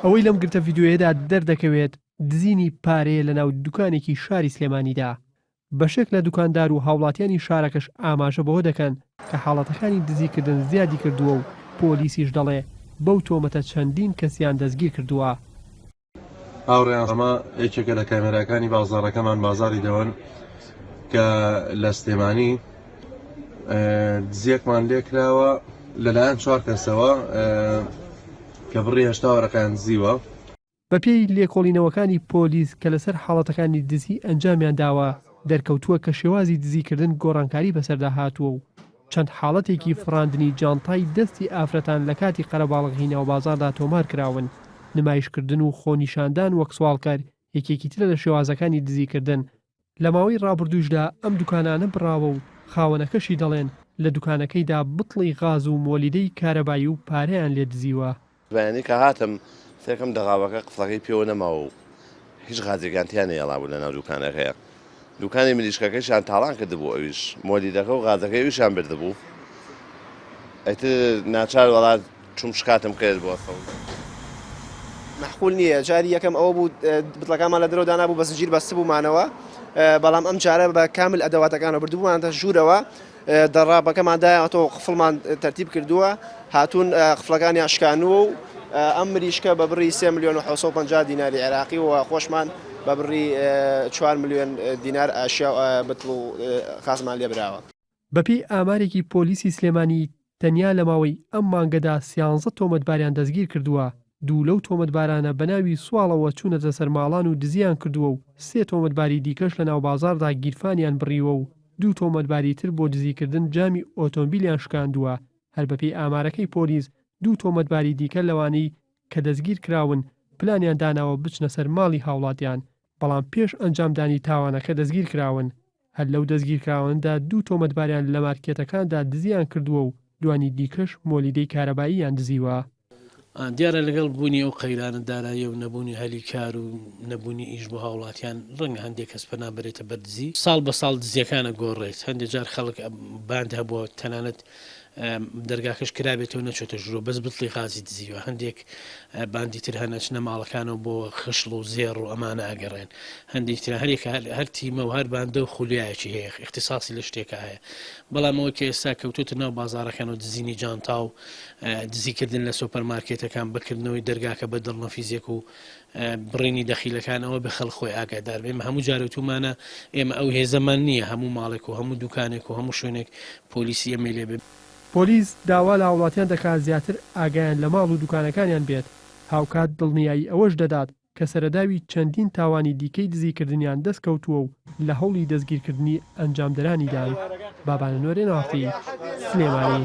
ئەوەی لەم گرتە ڤیدیۆیەدا دەردەکەوێت دزینی پارەیە لەناو دوکانێکی شاری سلێمانیدا، بەشێک لە دوکاندار و هاوڵاتیانی شارەکەش ئاماژە بەوە دەکەن کە حاڵەتەکانی دزیکردن زیادی کردووە و پۆلیسیش دەڵێ بەو تۆمەتە چەندین کەسیان دەستگیرکردووە. هاوڕێیان ئەمە یەکێکە لە کامێراکانی بازاڕەکەمان بازاڕی دەوەن کە لە سلێمانی دزیەکمان لێکراوە لەلایەن چوار کەسەوە کە بڕی هەشتا وەرەقەیان دزیوە. بەپێی لێکۆڵینەوەکانی پۆلیس کە لەسەر حاڵەتەکانی دزی ئەنجامیان داوە، دەرکەوتووە کە شێوازی دزیکردن گۆڕانکاری بەسەردا هاتووە و چەند حاڵەتێکی فڕاندنی جانتای دەستی ئافرەتان لە کاتی قەرەباڵغی ناوبازاڕدا تۆمارکراون، نمایشکردن و خۆنیشاندان وەک سواڵکەر یەکێکی ترە لە شێوازەکانی دزیکردن، لە ماوەی ڕابردووشدا ئەم دوکانانە بڕاوە و خاوەنەکەشی دەڵێن لە دوکانەکەیدا بتڵی غاز و مۆلیدەی کارەبایی و پارەیان لێ دزیوە. بەیانی کە هاتم سەیرکەم دەغاوەکە قفڵەکەی پێوە نەماوە و هیچ غازێکیان تیا نەیەڵابوو لەناو دوکانەکەیا. دوکانی مریشکەکەشیان تاڵان کردبوو ئەویش مۆلیدەکە و غازەکەی ئەویشیان بردبوو. ئیتر ناچار وەڵا چوم شکاتم کرد بۆ سەوز. مەعقول نییە جاری یەکەم ئەوە بوو بتڵەکانمان لە دەرەوە دانابوو بە زنجیر بەستبوومانەوە بەڵام ئەم جارە بە کامل ئەدەواتەکانەوە بردبوومانەتە ژوورەوە دەڕابەکەمان دایەوەتەوە قفڵمان تەرتیب کردووە هاتوون قفڵەکانیان شکانووە و ئەم مریشکە بە بڕی 3 ملیۆن و 750 دیناری عێراقی و خۆشمان بە بڕی 4 ملیۆن دینار ئاشیا بتڵ و خازمان لێبراوە. بەپێی ئامارێکی پۆلیسی سلێمانی، تەنیا لە ماوەی ئەم مانگەدا سیانزە تۆمەتباریان دەستگیرکردووە، دوو لەو تۆمەتبارانە بەناوی سواڵەوە چوونەتە سەر ماڵان و دزییان کردووە و سێ تۆمەتباری دیکەش لەناو بازاڕدا گیرفانیان بڕیوە و دوو تۆمەتباری تر بۆ دزیکردن جامی ئۆتۆمبیلیان شکاندووە، هەر بەپێی ئامارەکەی پۆلیس دوو تۆمەتباری دیکە لەوانەی کە دەستگیرکراون پلانیان داناوە بچنە سەر ماڵی هاوڵاتیان، بەڵام پێش ئەنجامدانی تاوانەکە دەستگیرکراون، هەر لەو دەستگیرکراوانەدا دوو تۆمەتباریان لە مارکێتەکاندا دزییان کردووە و دوانی دیکەش مۆلیدەی کارەباییان دزیوە. دیارە لەگەڵ بوونی ئەو قەیرانە داراییە و نەبوونی هەلی کار و نەبوونی ئیش بۆ هاوڵاتیان ڕەنگە هەندێک کەس پەنا بەرێتە بەر دزی. ساڵ بە ساڵ دزییەکان ئەگۆڕێت، هەندێک جار خەڵک باند هەبووە تەنانەت دەرگاکەش کرابێتەوە نەچۆتە ژوورەوە بەس بتڵی غازی دزیوە، هەندێک باندی تر هەن ئەچنە ماڵەکانەوە بۆ خشڵ و زێڕ و ئەمانە ئەگەڕێن، هەندێک تر هەریەکە هەر تیمە و هەر باندە و خولیایەکی هەیە ئیختیساسی لە شتێکا هەیە، بەڵام ئەوەی کە ئێستا کەوتۆتە ناو بازاڕەکان و دزینی جانتا و دزیکردن لە سۆپەر مارکێتەکان بە کردنەوەی دەرگاکە بە دڵنەفیزێک و بڕینی دەخیلەکان ئەوە بێ خەڵک خۆی ئاگادار بێ. ئێمە هەموو جارێ وتوومانە ئێمە ئەو هێزەمان نییە هەموو ماڵێک و هەموو دوکانێک و هەموو شوێنێک پۆلیسی ئێمەی لێ بێ. پۆلیس داوا لە هاوڵاتیان دەکات زیاتر ئاگایان لە ماڵ و دوکانەکانیان بێت، هاوکات دڵنیایی ئەوەش دەدات کە سەرەداوی چەندین تاوانی دیکەی دزیکردنیان دەستکەوتووە و لە هەوڵی دەستگیرکردنی ئەنجامدەرانیدان. بابانە نۆرێ ناڕتی، سلێمانی.